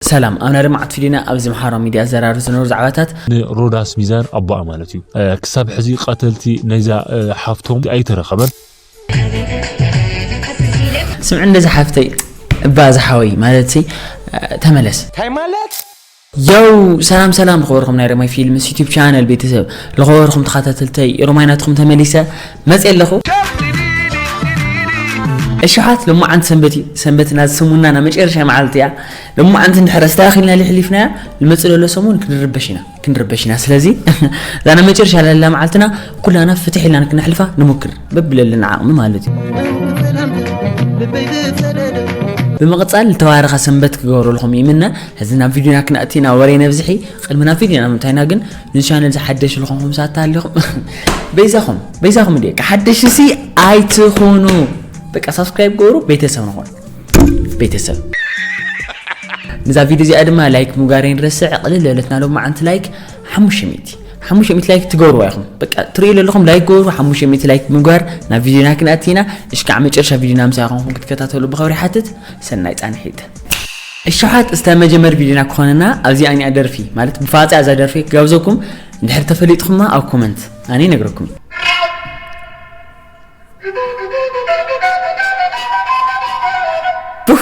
ሰላም፣ ኣብ ናይ ደማዕት ፊሊና ኣብዚ ማሕበራዊ ሚድያ ዘራርብ ዝነበሩ ዛዕባታት። ንሮዳስ ሚዛን ኣቦኣ ማለት እዩ። እ፣ ክሳብ ሕዚ ቀተልቲ ናይዛ፣ እ፣ ሓፍቶም ኣይተረኸበን። ስምዕ እንደዚ ሓፍተይ፣ እባ ዝሓወይ ማለት ሲ፣ እ፣ ተመለስ። ታይ ማለት? የው፣ ሰላም ሰላም፣ ዝኸበርኩም ናይ ረማይ ፊልምስ ዩቲዩብ ቻነል ቤተሰብ፣ ዝኸበርኩም ተኸታተልተይ፣ ሮማይ ናትኩም ተመሊሰ መጽእ ኣለኹ። እሽሓት፣ ሎማዓንቲ ሰንበት እዩ። ሰንበት ናዚ ሰሙንና ናይ መጨረሻ መዓልቲ እያ። ሎማዓንቲ እንድሕር ኣስተኻኺልና ሊሕሊፍናያ፣ ልመጽእ ዘሎ ሰሙን ክንርበሽ ኢና፣ ክንርበሽ ኢና። ስለዚ እዛ ናይ መጨረሻ ላላ መዓልትና ኩላና ፍትሕ ኢልና ክንሕልፋ ንሞክር፣ በብለለና ዓቕሚ ማለት እዩ። ብምቕጻል ዝተባረኸ ሰንበት ክገብረልኩም ይምነ። ሕዚ ናብ ቪድዮና ክንኣቲ ኢና፣ ወሬ ነብዝሒ። ቅድሚ ናብ ቪድዮና ምእታይና ግን፣ ንቻነል ዝሓደሽ ዝኾንኩም ሰባት ኣለኹም፣ በይዛኹም፣ በይዛኹም እንዴ፣ ሓደሽ ሲ ኣይትኹኑ። በቃ ሳብስክራይብ ገብሩ፣ ቤተሰብ ንኾን። ቤተሰብ። ንዛ ቪድዮ እዚኣ ድማ ላይክ ምግባር ኣይንረስዕ። ቅልል ዝበለትና ሎማዓንቲ ላይክ ሓሙሽተ ሚእቲ፣ ሓሙሽተ ሚእቲ ላይክ ትገብርዋ ኢኹም። በቃ ትርእዩ ዘለኹም ላይክ ገብሩ፣ ሓሙሽተ ሚእቲ ላይክ ምግባር ናብ ቪድዮና ክንኣቲ ኢና። እሽካዕ መጨረሻ ቪድዮና ምሳይ ኮንኩም ክትከታተሉ ብኽብሪ ይሓትት። ሰናይ ጻንሒት። እሽሓት፣ እስተ መጀመር ቪድዮና ክኾነና ኣብዚኣ እኒኣ ደርፊ፣ ማለት ብፋጽያ እዛ ደርፊ ክጋብዘኩም፣ እንድሕር ተፈሊጥኹማ ኣብ ኮመንት ኣነ ይነግረኩም። ኡፍ።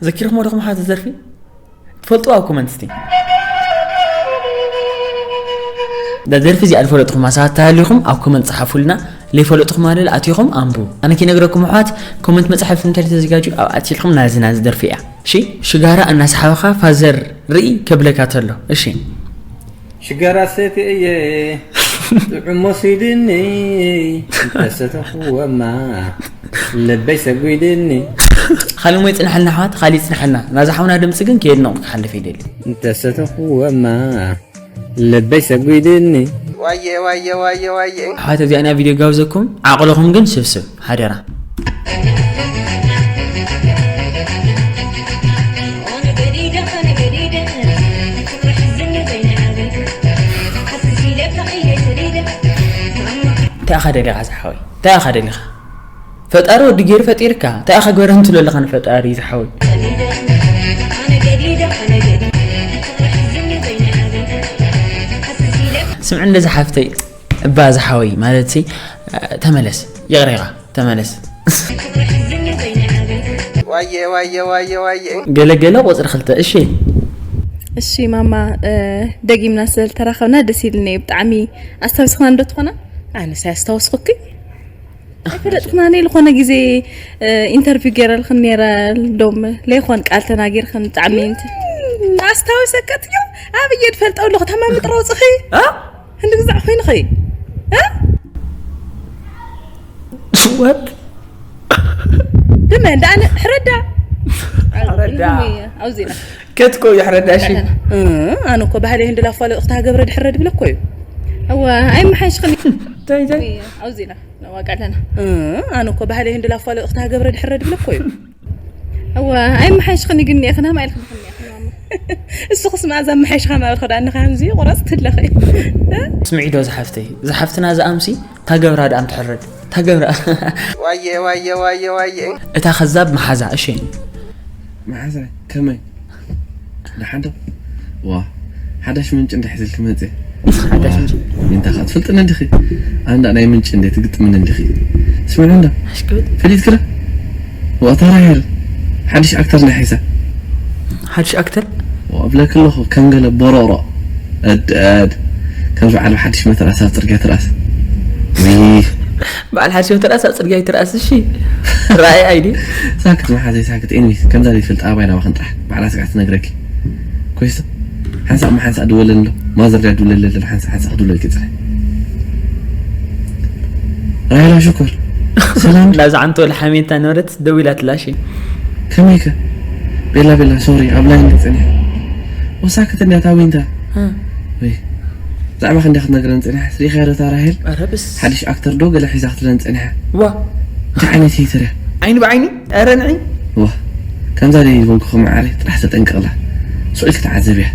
ዘኪርኩሞ ዶ ኹም ሓንቲ ደርፊ? ትፈልጡ ኣብ ኮመንት እስቲ። እዛ ደርፊ እዚኣ ዝፈለጥኹማ ሰባት ተሃሊኹም ኣብ ኮመንት ጸሓፉልና። ዘይፈለጥኹማ ደል ኣቲኹም ኣንብቡ። ኣነ ከይነግረኩም ኣሕዋት፣ ኮመንት መጽሓፍ እንተ ተዘጋጁ ኣብ ኣቲልኩም ናዚ ናዚ ደርፊ እያ። እሺ፣ ሽጋራ እናሰሓብኻ ፋዘር ርኢ ከብለካ ተሎ። እሺ። ሽጋራ ሰትየ ጥዑም መሲልኒ፣ እንተሰተኹወማ ልበይ ሰጒድኒ። ካልእ እሞ ይጽንሐልና ኣሕዋት፣ ካልእ ይጽንሐልና። ናዛ ሓውና ድምጺ ግን ከየድነቑ ክሓልፍ ይደሊ። እንተሰተኹወማ ልበይ ሰጒድኒ። ዋየ፣ ዋየ፣ ዋየ፣ ዋየ። ኣሕዋት፣ ኣብዚኣ ቪድዮ ጋብዘኩም፣ ዓቕልኹም ግን ስብስብ፣ ሓደራ። እንታይ ኢኻ ደሊኻ ዝሓወይ? እንታይ ኢኻ ደሊኻ? ፈጣሪ ወዲ ገይሩ ፈጢርካ። እንታይ ኢኻ ግበረኒ ትብሎ ኣለኻ ንፈጣሪ ዝሓወይ? ስምዕ እንደዚ ሓፍተይ፣ እባ ዝሓወይ፣ ማለት ሲ፣ ተመለስ። ይቕሬኻ፣ ተመለስ። ዋየ፣ ዋየ፣ ዋየ፣ ዋየ። ገለ ገለ ቁጽሪ ክልተ፣ እሺ። እሺ ማማ፣ እ፣ ደጊምና ስለ ዝተራኸብና ደስ ኢልኒ እዩ ብጣዕሚ። ኣስታውስኽና እንዶ ትኾና? ኣነስ ኣስታውስኽኪ? ኣይፈለጥኽናን። ዝኾነ ግዜ፣ እ፣ ኢንተርቪው ገይረልኽን ነይረ፣ ዶም ለይኾን ቃል ተናጊርኽን ብጣዕሚ እንት-፣ እም፣ ኣስታውሰካትዮ? ኣብ እየ ድፈልጠው ኣለኹ፣ ተማሚ ጥረ ውፅኺ? እ? ህንዲ ግዛዕ ኮይንኺ? እ? What? ደመ፣ እንዳ ኣነ፣ ሕረዳ። ሕረዳ። ኣውዚና። ከትኮ ይሕረዳ፣ እሺ። እ፣ ኣነ እኮ ባህለይ ህንዲ ላፋለጥ ክታ ገብረ ድሕረ ድብለ እኮ እዩ። እወ፣ ኣይመሓሽኽን። ታይ፣ ታይ? ኣውዚና። ነዋቃ ኣለና። እ፣ ኣነ እኮ ባህለይ ህንዲ ላፋለጥ ክታ ገብረ ድሕረ ድብለ እኮ እዩ። እወ፣ ኣይመሓሽኽን ግን እየ፣ ክናማ ኢልክን ክን እየ፣ ክናማ። እሱ ክስ መኣዛ መሓሽኻ ማለት ከዳ ኣነ ከምዚ ቁረጽ ትለኸ። ስምዒ ዶ ዝሓፍተይ? ዝሓፍትና ዝኣምሲ ታገብራ ደኣም ትሕረድ። ታገብራ። ዋየ፣ ዋየ፣ ዋየ፣ ዋየ። እታ ከዛብ መሓዛ፣ እሺ። መሓዛ፣ ከመይ? ደሓን ዶ? ዋ፣ ሓዳሽ ምንጪ እንዳ ሒዘልኪ መጽእ። ሓዳሽ ምንጪ? ሚንታ ኸኣ ትፈልጥኒ እንዲኺ? ኣንዳ ናይ ምንጪ እንዴ ትግጥምኒ እንዲኺ? ስምዒ እንዶ? ኣሽክብል። ፈሊጥኪ ዶ? ዋ፣ ተራሄር። ሓድሽ ኣክተር ናይ ሒዛ። ሓድሽ ኣክተር? ዋ፣ እብለኪ ኣለኹ፣ ከም ገለ ቦሮቕሮቕ። እድ፣ እድ። ከምዚ በዓል ብሓድሽ መተርኣስ ኣብ ጽርግያ ትርኣስ። ዊ። በዓል ሓድሽ መተርኣስ ኣብ ጽርግያ ይትርኣስ፣ እሺ። ራእይ ኣይዲ። ሳክት መሓዘይ፣ ሳክት። ኤኒዌይስ፣ ከምዛ ዘይትፈልጥ ኣባይ ናባኽን ጥራሕ። ባዕላ ስጋዕ ትነግረኪ። ኮይስቶ፣ ሓንሳእ እሞ ሓንሳእ ድወለኒ ዶ? ማዘር ድያ ድውለለይ ዘላ ሓንሳእ ሓንሳእ ክድውለልኪ ጽንሕ። ራሄላ ሽኮር፣ ሰላም። ላዛ ዓንቶ ለሓሜንታ ነበረት ደዊላትላ፣ እሺ። ከመይከ? ቤላ፣ ቤላ፣ ሶሪ፣ ኣብ ላይን እየ ጸኒሐ። ወሳክት እንድያ እታ ዊንታ። እ። ወይ፣ ብዛዕባ ክንደይ ክትነግረን ጸኒሐ? ርኢኻያ ዶ እታ ራሄል? ኧረ በስ። ሓድሽ ኣክተር ዶ ገለ ሒዛ ክትብለን ጸኒሐ? ዋ። እንታይ ዓይነት ሄይተር እያ? ዓይኒ ብዓይኒ? ኧረ ንዒ። ዋ፣ ከምዛ ደይ ዝበልኩኺ መዓረይ፣ ጥራሕ ተጠንቀቕላ። ስቕ ኢልኪ ተዓዘብያ።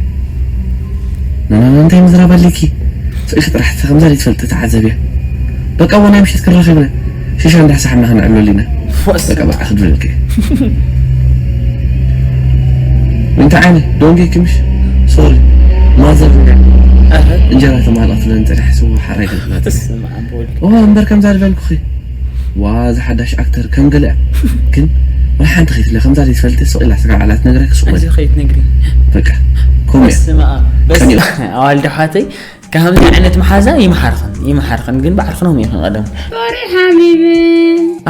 ኖ፣ ኖ፣ ኖ፣ እንታይ ምዝራብ ኣለኪ? ስቕ ኢልኪ ጥራሕ ከምዛ ደይ ትፈልጢ ተዓዘብያ። በቃ ወናይ ምሸት ክራኸብና ሽሻ እንዳሳሕና ክንዕለል ኢና። በቃ በቃ ክድበልክ። እንታይ ዓይነት ዶንጌ ክምሽ ሶሪ ማዘር እንዳ እንጀራ ተማልኣት ለንጥራሕ ስዋ ሓራይ ገጥማት። ኦ እምበር ከምዛ ዝበልኩኺ ዋ ዝሓዳሽ ኣክተር ከም ገለ ግን ወላ ሓንቲ ከይትለ ከምዛ ዘይትፈልጥ ስቕ ኢላ ስጋ ዓላት ነግረክ ስቕ እዚ ከይት ነግሪ። በቃ ኮሜ ስማ በስ ቀኒኡ። ኣዋልድ ሓተይ ከምዚ ዓይነት መሓዛ ይምሓርኽን ይምሓርኽን ግን ባዕልኽን ሆም ኢኽን ቀደም። ሶሪ ሓቢቢ።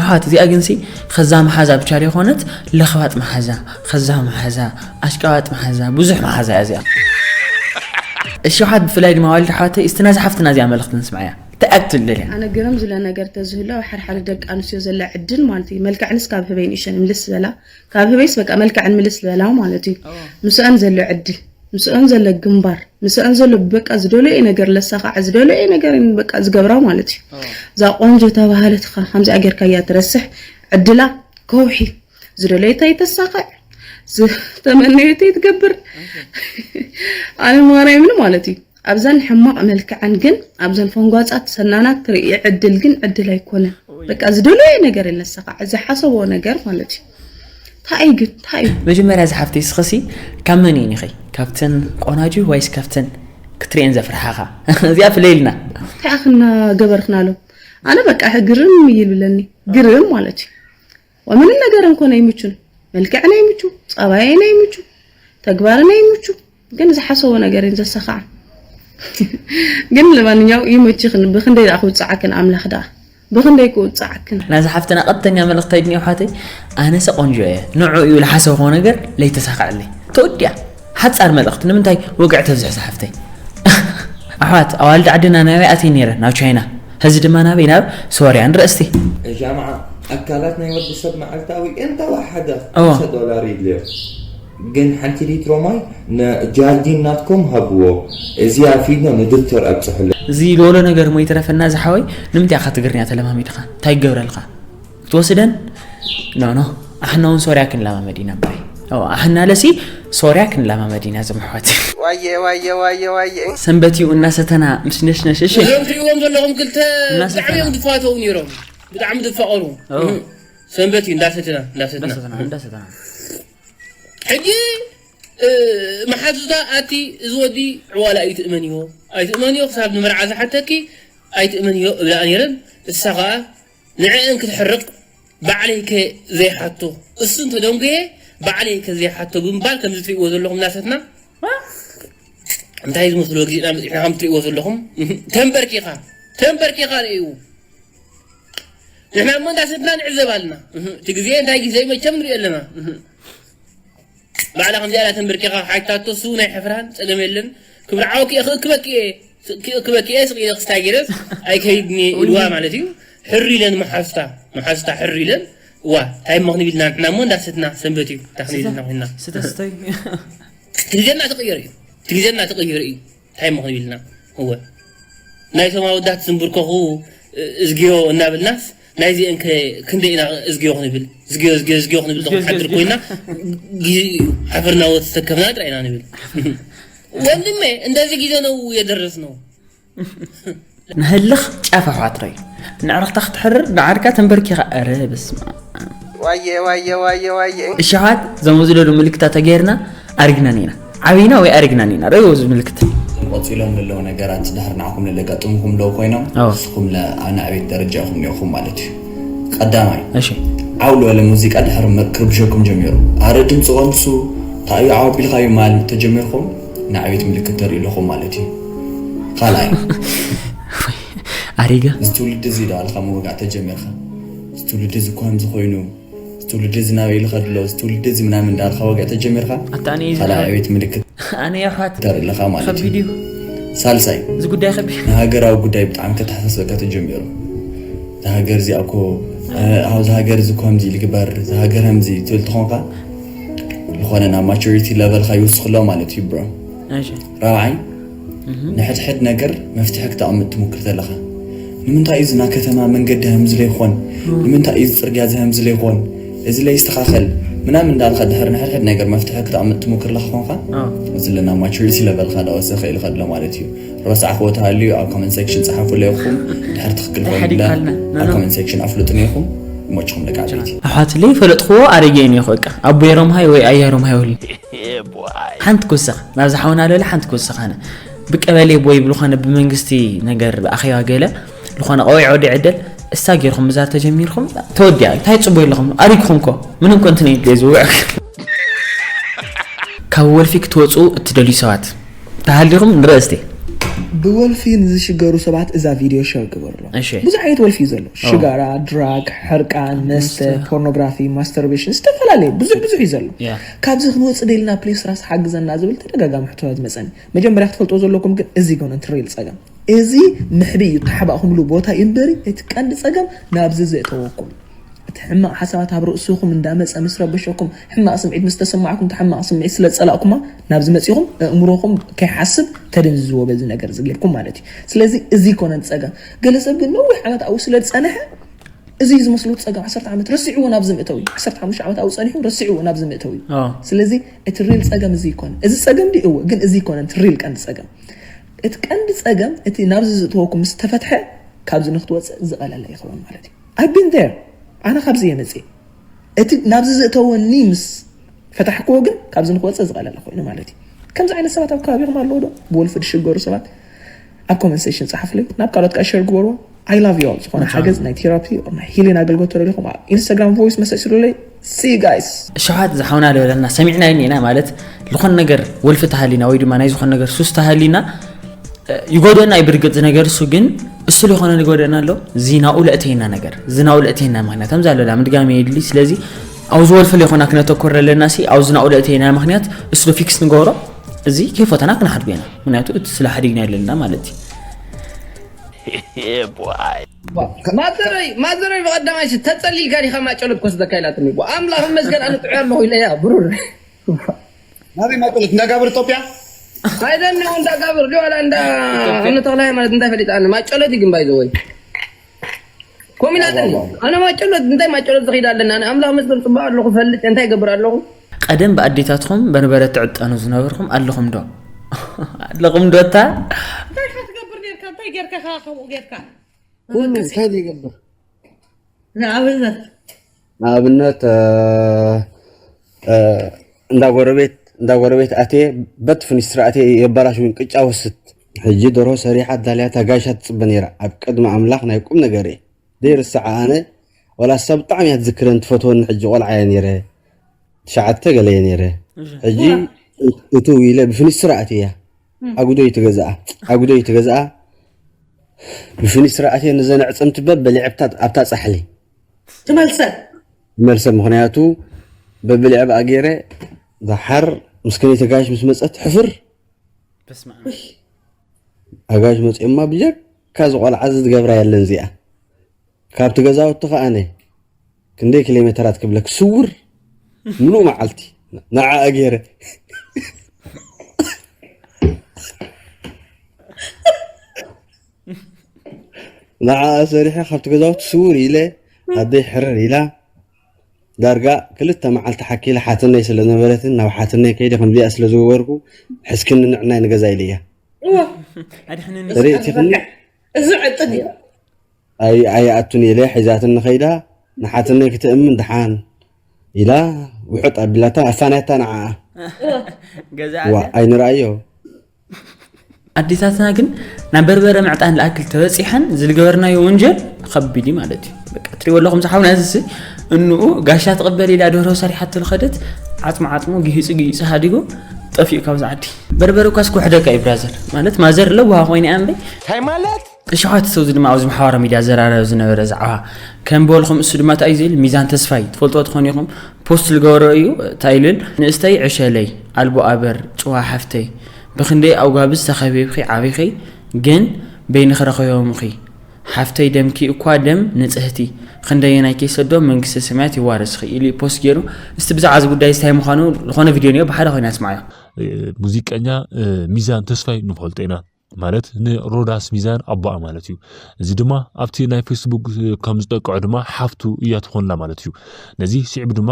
ኣሓት እዚኣ ግንሲ ከዛ መሓዛ ብቻ ዘይኮነት ለኽባጥ መሓዛ፣ ከዛ መሓዛ፣ ኣሽቃባጥ መሓዛ፣ ብዙሕ መሓዛ እያ እዚኣ። እሺ ሓት ብፍላይ ድማ ዋልድ ሓተይ እስቲ ናዚ ሓፍትና እዚኣ መልእኽቲ ንስምዓያ። እንታይ እያ ክትብል ደልያ? ኣነ ግርም ዝለ ነገር ተዝህሎ ኣብ ሓደ ሓደ ደቂ ኣንስትዮ ዘለ ዕድል ማለት እዩ። መልክዕንስ ካብ ህበይ ንእሸን ምልስ ዝበላ ካብ ህበይስ በቃ መልክዕን ምልስ ዝበላ ማለት እዩ። ምስአን ዘሎ ዕድል ምስአን ዘሎ ግንባር ምስአን ዘሎ በቃ ዝደለየ ነገር ለሳኻዕ ዝደለየ ነገር በቃ ዝገብራ ማለት እዩ። እዛ ቆንጆ ተባሃለት ኸ ከምዚኣ ጌርካያ ትረስሕ ዕድላ ከውሒ ዝደለየታ ይተሳኽዕ ዝተመነየተ ይትገብር። ኣነ ማርያምን ማለት እዩ ኣብዘን ሕማቕ መልክዐን ግን ኣብዘን ፈንጓጻት ሰናናት ትርኢ ዕድል ግን ዕድል ኣይኮነን። በቃ ዝደለየ ነገር ለሳኻዕ ዝሓሰቦ ነገር ማለት እዩ። እንታይ እዩ ግን እንታይ እዩ? መጀመርያ ዝሓፍተይ ስኸሲ ካብ መን እየን ኢኸይ? ካብተን ቆናጁ ዋይስ ካብተን ክትሪኤን ዘፍርሓኻ? እዚኣ ፍለይልና። እንታይ ኣኽና ገበርክና ሎም ኣነ በቃ ግርም ይብለኒ ግርም ማለት እዩ። ወምንም ነገር እንኮን ኣይምቹን። መልክዕን ኣይምቹ፣ ጸባይን ኣይምቹ፣ ተግባርን ኣይምቹ። ግን ዝሓሰቦ ነገር እየን ዘሳኽዓ። ግን ለማንኛው ይመችኽን ብኽንደይ ደኣ ክውፅዓክን ኣምላኽ ደኣ ብኽንደይ ክውፅዓክን። ናዚ ሓፍትና ቀጥተኛ መልእኽቲ ኣይድንዮ ሓተይ ኣነሰ ቆንጆ እየ ንዑ እዩ ዝሓሰብኮ ነገር ለይተሳኽዐለይ ተወዲያ። ሓፃር መልእኽቲ ንምንታይ ወግዕ ተብዝሕ ዝሓፍተይ? ኣሕዋት ኣዋልድ ዓድና ናበይ ኣትየ ነይረ ናብ ቻይና፣ ሕዚ ድማ ናበይ ናብ ሶርያ ንርእስቲ። ጃምዓ ኣካላት ናይ ወዲ ሰብ መዓልታዊ እንተወሓደ ኦ። ሓምሳ ዶላር ይድልዮ። ግን ሓንቲ ሊትሮ ማይ ንጃርዲን ናትኩም ሃብዎ። እዚኣ ፊድኖ ንዶክተር ኣብፅሑለ። እዚ ሎሎ ነገር ሞ ይትረፈና ዝሓወይ ንምንታይ ኢኻ ትግርኛ ተለማሚድኻ እንታይ ይገብረልካ? ትወስደን ኖ ኖ ኣሕና እውን ሶርያ ክንለማመድ ኢና እምበይ። ኣዎ ኣሕና ለሲ ሶርያ ክንለማመድ ኢና እዞም ኣሕዋት። ዋየ ዋየ ዋየ ዋየ። ሰንበት እዩ እናሰተና ምስ ነሽነሽ እሺ። እዞም ትሪእዎም ዘለኹም ክልተ እናሰተና። ብጣዕሚ እዮም ዝፋተው ነይሮም ብጣዕሚ ዝፋቐሩ። ኣዎ። እህ፣ ሰንበት እዩ እንዳሰተና እንዳሰተና እንዳሰተና እንዳሰተና። ሕጂ እ፣ መሓዙታ ኣቲ እዚ ወዲ ዕዋላ ኣይትእመንዮ ኣይትእመንዮ ክሳብ ንመርዓ ዝሓተኪ ኣይትእመንዮ እብላ ነይረን። እሳ ኸኣ ንዕአን ክትሕርቕ ባዕለይ ከ ዘይሓቶ እሱ እንተደንጎየ ባዕለይ ከ ዘይሓቶ ብምባል ከምዚ ትሪእዎ ዘለኹም ናሰትና እንታይ ዝመስሎ ግዜና መፂሕና ከም ትሪእዎ ዘለኹም ተንበርኪኻ ተንበርኪኻ ርእዩ። ንሕና እሞ እንዳሰትና ንዕዘብ ኣለና። እቲ ግዜ እንታይ ግዜ መቸም ንሪኦ ኣለና። ባዕላ ከምዚኣ ኢላ ተንበርኪኻ ሓይታቶ እሱ ናይ ሕፍራን ጸገም የለን። ክብሪ ዓወኪ እየ ክእክበኪ እየ ክእክበኪ እየ ስቕ ኢለ ክስታይ ገይረስ ኣይከይድን እየ ኢልዋ ማለት እዩ። ሕሪ ኢለን መሓዝታ መሓዝታ ሕሪ ኢለን እዋ እንታይ እሞ ክንብል ኢና ንሕና እሞ እንዳሰትና ሰንበት እዩ እንታይ ክንብል ኢና ኮይንና። ስተስተይ። እቲ ግዜ እናተቐየረ እዩ እቲ ግዜ እናተቐየረ እዩ። እንታይ እሞ ክንብል ኢና እወ ናይቶም ኣወዳት ዝንብርከኹ እዝግዮ እናበልናስ ናይዚአን ከ ክንደይ ኢና እዝግዮ ክንብል እዝግዮ እዝግዮ እዝግዮ ክንብል እዝግዮ፣ እዝግዮ፣ ተሓድር እዝግዮ። ኮይና ግዜ እዩ ሓፈርና ወተሰከፍና ጥራይ ኢና ንብል ወንድሜ እንደዚህ ጊዜ ነው የደረስነው። ንህልኽ ጫፍ ኣሕዋት ረዩ ንዕርኽታ ክትሕርር ንዓድካ ተንበርኪኻ ኧረ በስመ ኣብ። ዋየ ዋየ ዋየ ዋየ። እሺ ኣሕዋት እዞም ኣብዚ ለሉ ምልክታት ተገይርና ኣሪግናን ኢና ዓብይና ወይ ኣሪግናን ኢና ረይዎ እዚ ምልክት። ቀፂሎም ዘለዉ ነገራት ድሕር ንዓኹም ለለጋጥምኹም ኣለዉ ኮይኖም ኣዎ። ንስኹም ለ ኣብ ንዕቤት ደረጃ ኢኹም እኒኦኹም ማለት እዩ። ቀዳማይ እሺ ዓው ዝበለ ሙዚቃ ድሕር ክርብሸኩም ጀሚሩ ኣረ ድምፂ ቀንሱ ታዩ ዓው ኣቢልካዩ ማል ተጀሚርኩም ንዕቤት ምልክት ተርኢ ኣለኹም ማለት እዩ። ካልኣይ ኣሪጋ እዚ ትውልዲ እዚ ዶ ኣልካ ምውጋእ ተጀሚርካ እዚ ትውልዲ እዚ እኮ ከምዚ ኮይኑ እዚ ትውልዲ እዚ ናበይ ኢሉ ከድሎ እዚ ትውልዲ እዚ ምናምን እንዳልካ ወግዕ ተጀሚርካ ኣታ ኣነ እዩ ካልኣይ ዝብሎ። ዕቤት ምልክት ኣነ የውሓት ተርኢ ኣለኻ ማለት እዩ። ከቢድ እዩ። ሳልሳይ እዚ ጉዳይ ከቢድ ንሃገራዊ ጉዳይ ብጣዕሚ ከተሓሳስበካ ተጀሚሩ። እዛ ሃገር እዚኣ እኮ ኣብዚ ሃገር እዚ እኮ ከምዚ ኢሉ ግበር እዚ ሃገር ከምዚ ትብል ተኾንካ ዝኾነ ናብ ማቹሪቲ ለቨልካ ይውስኽሎ ማለት እዩ ብሮ። እሺ ራብዓይ ንሕድሕድ ነገር መፍትሒ ክተቕምጥ ትሙክር ዘለኻ ንምንታይ እዩ ዝና ከተማ መንገዲ ህምዚ ለይኾን ንምንታይ እዩ ዝፅርግያ ዝህምዚ ለይኾን እዚ ለይስተኻኸል ምናምን እንዳልካ ድሕር ንሕድሕድ ነገር መፍትሒ ክተቕምጥ ትሙክር ለካ ኮንካ፣ እዚ ለና ማቹሪቲ ለቨልካ ዳወሰ ክእል ከሎ ማለት እዩ። ረሳዕክዎ ተሃልዩ ኣብ ኮመንት ሴክሽን ጸሓፉ ለይኹም። ድሕር ትኽክል ኮንና ኣብ ኮመንት ሴክሽን ኣፍልጡ ነይኹም። ይመችኹም ደቂ ዓበይቲ። ኣሕዋትለይ ፈለጥክዎ ኣረጌ እኔ በቃ ኣቦይ ሮምሃይ ወይ ኣያ ሮምሃይ ወሊ ሓንቲ ክውሰኽ ናብዚ ሓውና ለለ ሓንቲ ክውሰኽ ኣነ ብቀበሌ ቦይ ብልኾነ ብመንግስቲ ነገር ብኣኼባ ገለ ዝኾነ ቀዊዕ ወዲ ዕድል እሳ ጌርኩም ምዛር ተጀሚርኩም ተወዲኣ እንታይ ትፅቦ ኣለኹም ኣሪግኹም ኮ ምንም ኮ እንትን የድልየ ዝውዕ ካብ ወልፊ ክትወፁ እትደልዩ ሰባት ተሃሊኹም ንርእስቲ ብወልፊ ንዝሽገሩ ሰባት እዛ ቪድዮ ሸር ግበርሎም። እሺ። ብዙሕ ዓይነት ወልፊ እዩ ዘሎ። ሽጋራ፣ ድራግ፣ ሕርቃን፣ መስተ፣ ፖርኖግራፊ፣ ማስተርቤሽን፣ ዝተፈላለየ ብዙሕ ብዙሕ እዩ ዘሎ። ያ። ካብዚ ክንወፅእ ደልና ፕሊስ ራስ ሓግዘና ዝብል ተደጋጋሚ ሕቶታት መፀኒ። መጀመርያ ክትፈልጥዎ ዘለኩም ግን እዚ ኮነ እቲ ሪል ፀገም። እዚ ምሕቢ እዩ ተሓባእኹምሉ ቦታ እዩ እምበሪ እቲ ቀንዲ ፀገም ናብዚ ዘእተወኩም። እቲ ሕማቕ ሓሳባት ኣብ ርእስኹም እንዳመፀ ምስ ረበሸኩም ሕማቕ ስምዒት ምስ ተሰማዕኩም እቲ ሕማቕ ስምዒት ስለ ዝፀላእኩማ ናብዚ መፂኹም ኣእምሮኹም ከይሓስብ ተደንዝዝዎ በዚ ነገር እዚ ጌርኩም ማለት እዩ። ስለዚ እዚ ይኮነን ፀገም። ገለ ሰብ ግን ነዊሕ ዓመት ኣብኡ ስለ ዝፀንሐ እዚ እዩ ዝመስሉ ፀገም ዓሰርተ ዓመት ረሲዕዎ ናብዚ ምእተው እዩ። ዓሰርተ ሓሙሽተ ዓመት ኣብኡ ፀኒሑ ረሲዕዎ ናብዚ ምእተው እዩ። አዎ። ስለዚ እቲ ሪል ፀገም እዚ ይኮነ እዚ ፀገም ድዩ እወ ግን እዚ ይኮነን እቲ ሪል ቀንዲ ፀገም። እቲ ቀንዲ ፀገም እቲ ናብዚ ዝእተወኩም ምስ ተፈትሐ ካብዚ ንክትወፅእ ዝቐለለ ይኸውን ማለት እዩ። I've been there ኣነ ካብዚ እየ መፅእ እቲ ናብዚ ዝእተወኒ ምስ ፈታሕክዎ ግን ካብዚ ንክወፅእ ዝቐለለ ኮይኑ ማለት እዩ። ከምዚ ዓይነት ሰባት ኣብ ከባቢኹም ኣለዉ ዶ? ብወልፊ ዝሽገሩ ሰባት ኣብ ኮመንት ሴክሽን ፀሓፉለይ ናብ ካልኦት ከዓ ሸር ግበርዎ። I love you all ዝኾነ ሓገዝ ናይ ቴራፒ ናይ ሂሊን ኣገልግሎት ተደሊኹም ኣብ ኢንስታግራም ቮይስ መሰስሉለይ። See you guys። ሸሓት ዝሓውና ልበለና ሰሚዕና ኢና ማለት ዝኾነ ነገር ወልፊ ተሃሊና ወይ ድማ ናይ ዝኾነ ነገር ሱስ ተሃሊና ይጎደና እዩ ብርግፅ ነገር እሱ ግን እሱ ዝኾነ ዝጎደና ኣሎ ዝናኡ ለእተየና ነገር ዝናኡ ለእተየና ምክንያት ከምዚ ኣለላ ምድጋሚ የድሊ ስለዚ ኣብዚ ወልፊ ለይኮና ክነተኮር ኣለና ሲ ኣብዚ ናኡ ለእተየና ምክንያት እሱ ዶ ፊክስ ንገብሮ እዚ ከይፈተና ክንሓድጎ ኢና ምክንያቱ እቲ ስለ ሓዲግና ኣለና ማለት እዩ ማዘረይ ማዘረይ ብቐዳማይ ሲ ተጸሊልካ ዲኻ ማጨሎት ኮስደካ ኢላትኒ። ኣምላኽ ይመስገን ኣነ ጥዑይ ኣለኹ ኢለያ ብሩር። ናበይ ማጨሎት እንዳጋብር ኢትዮጵያ ኣይደን ነው እንዳጋብር ዲዋላ እንዳ እነ ተኽለ ሃይማኖት እንታይ ፈሊጣ ኣነ ማጨሎት ይግን ባይ ዘወይ ኮሚናተኒ ኣነ ማጨሎት እንታይ ማጨሎት ዝኺድ ኣለና ኣነ ኣምላኽ ይመስገን ጽቡቕ ኣለኹ ፈልጥ እንታይ ይገብር ኣለኹ። ቀደም ብኣዴታትኹም በርበረ ትዕጠኑ ዝነበርኩም ኣለኹም ዶ ኣለኹም ዶ እታ እንታይ ኢኻ ትገብር ኔርካ እንታይ ጌርካ ኢኻ ከምኡ ጌርካ ኩሉ እንታይ ይገብር ንኣብነት ንኣብነት እንዳ ጎረቤት እንዳ ጎረቤት ኣትየ በት ፍኒስትራ ኣትየ የበላሽውን ቅጫ ወስድ ሕጂ ደርሆ ሰሪሓ ኣዳልያ ታጋይሻ ትፅበ ነይራ ኣብ ቅድሚ ኣምላኽ ናይ ቁም ነገር እየ ዘይርስዓ ኣነ ዋላ እሳ ብጣዕሚ እያ ትዝክረን ትፈትወኒ ሕጂ ቆልዓ እየ ነይረ ትሽዓተ ገለ እየ ነይረ ሕጂ እትው ኢለ ብፍኒስትራ ኣትየ እያ ኣጉዶ እዩ ትገዝኣ ኣጉዶ እዩ ትገዝኣ ብፍኒስትራ ኣትየ ንዘን ኣዕፅምቲ በበሊዐ ኣብታ ፃሕሊ ትመልሰን መልሰ ምክንያቱ በብሊዐ ብኣ ገይረ ዛሓር ምስ ከነይ ተጋይሽ ምስ መፀት ሕፍር ኣጋይሽ መፂኦማ ብጀካ ዝቆልዓ እዚ ዝገብራ የለን እዚኣ ካብቲ ገዛውቲ ከኣነ ክንደይ ኪሎ ሜተራት ክብለክ ስውር ምሉእ መዓልቲ ንዓኣ ገይረ ንዓኣ ሰሪሐ ካብቲ ገዛውቲ ስውር ኢለ ኣደይ ሕርር ኢላ ዳርጋ ክልተ መዓልቲ ሓኪለ ሓትነይ ስለ ነበረትን ናብ ሓትነይ ከይደ ከምዚኣ ስለ ዝገበርኩ ሕስክኒ ንዕናይ ንገዛ ኢለያ ርእቲኽኒ እዚ ዕጥን እዩ ኣይኣቱን ኢለ ሒዛትኒ ከይዳ ንሓትነይ ክትእምን ድሓን ኢላ ውሕጥ ኣቢላታ ኣፋንያታ ንዓኣ ገዛ ዋ ኣይንርኣዮ ኣዴታትና ግን ናብ በርበረ ምዕጣን ዝኣክል ተበፂሐን ዝልገበርናዮ ወንጀል ከቢድ እዩ ማለት እዩ በቃ ትሪእዎ ኣለኹም ዝሓውና እዚ እንኡ ጋሻ ትቕበል ኢላ ደርሆ ሰሪሓቶ ዝኸደት ዓፅሙ ዓፅሙ ግሂፁ ግሂፁ ሃዲጉ ጠፊኡ ካብዚ ዓዲ በርበረ እኳስ ክውሕደካ እዩ ብራዘር ማለት ማዘር ለዋሃ ኮይነ እያ እምበይ እንታይ ማለት እሽሓት ሰው ድማ ኣብዚ ማሕበራዊ ሚድያ ዘራረብ ዝነበረ ዛዕባ ከም በልኹም እሱ ድማ እንታይ እዩ ዝብል ሚዛን ተስፋይ ትፈልጥዎ ትኾኑ ኢኹም ፖስት ዝገበሮ እዩ እንታይ ይብል ንእስተይ ዕሸለይ ኣልቦ ኣበር ጭዋ ሓፍተይ ብኽንደይ ኣውጋብዝ ተኸቢብኺ ዓቢኺ ግን በይንኺ ረኺቦምኺ ሓፍተይ ደምኪ እኳ ደም ንፅህቲ ክንደየናይ ከይሰዶ መንግስተ ሰማያት ይዋርስኺ ኢሉ ፖስት ገይሩ እስቲ ብዛዕባ እዚ ጉዳይ እንታይ ምዃኑ ዝኾነ ቪድዮ ነዮ ብሓደ ኮይና ስማዓዮ ሙዚቀኛ ሚዛን ተስፋይ ንፈልጦ ኢና ማለት ንሮዳስ ሚዛን ኣቦኣ ማለት እዩ። እዚ ድማ ኣብቲ ናይ ፌስቡክ ከም ዝጠቅዖ ድማ ሓፍቱ እያ ትኾንላ ማለት እዩ። ነዚ ስዒቡ ድማ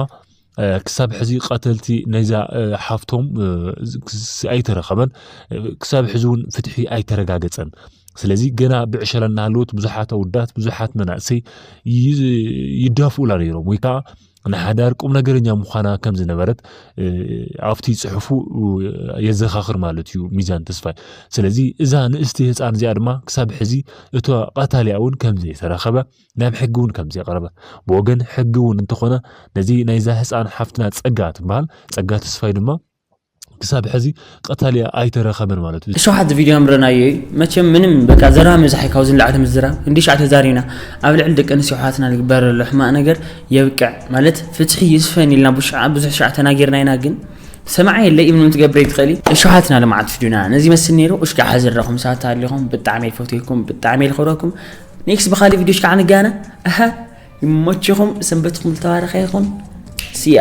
ክሳብ ሕዚ ቀተልቲ ናይዛ ሓፍቶም ኣይተረኸበን። ክሳብ ሕዚ እውን ፍትሒ ኣይተረጋገፀን። ስለዚ ገና ብዕሸላ እናሃለወት ብዙሓት ኣወዳት፣ ብዙሓት መናእሰይ ይዳፍኡላ ነይሮም፣ ወይ ከዓ ንሓዳር ቁም ነገረኛ ምዃና ከም ዝነበረት ኣብቲ ፅሑፉ የዘኻኽር ማለት እዩ ሚዛን ተስፋይ። ስለዚ እዛ ንእስቲ ህፃን እዚኣ ድማ ክሳብ ሕዚ እቶ ቀታሊኣ እውን ከም ዘይተረኸበ፣ ናብ ሕጊ እውን ከም ዘየቕረበ፣ ብወገን ሕጊ እውን እንተኾነ ነዚ ናይዛ ህፃን ሓፍትና ፀጋ ትበሃል፣ ፀጋ ተስፋይ ድማ ክሳብ ሕዚ ቀታሊኣ ኣይተረኸበን ማለት እዩ። እሸውሓት ቪድዮ ኣምረናዮ እዩ። መቸም ምንም በቃ ዘረባ ምብዛሕ እዩ ካብዚ ንላዕሊ ምዝራ። እንዲ ሻዕ ተዛሪብና ኣብ ልዕሊ ደቂ ኣንስትዮ ኣሕዋትና ዝግበር ዘሎ ሕማቕ ነገር የብቅዕ ማለት ፍትሒ ይስፈን ኢልና ብዙሕ ሻዕ ተናጊርና ኢና፣ ግን ሰማዓ የለ ኢምኑ ትገብረ ይትኸሊ። እሸውሓትና ልማዓት ፊዱና ነዚ መስል ነይሩ። እሽካ ሓዝረኹም ሳታ ኣሊኹም ብጣዕሚ ይፈትኩም፣ ብጣዕሚ ይልኸረኩም። ኔክስት ብኻሊ ቪድዮ እሽካ ንጋና። ኣሃ ይሞችኹም፣ ሰንበትኩም ዝተባረኸ ይኹን። ሲያ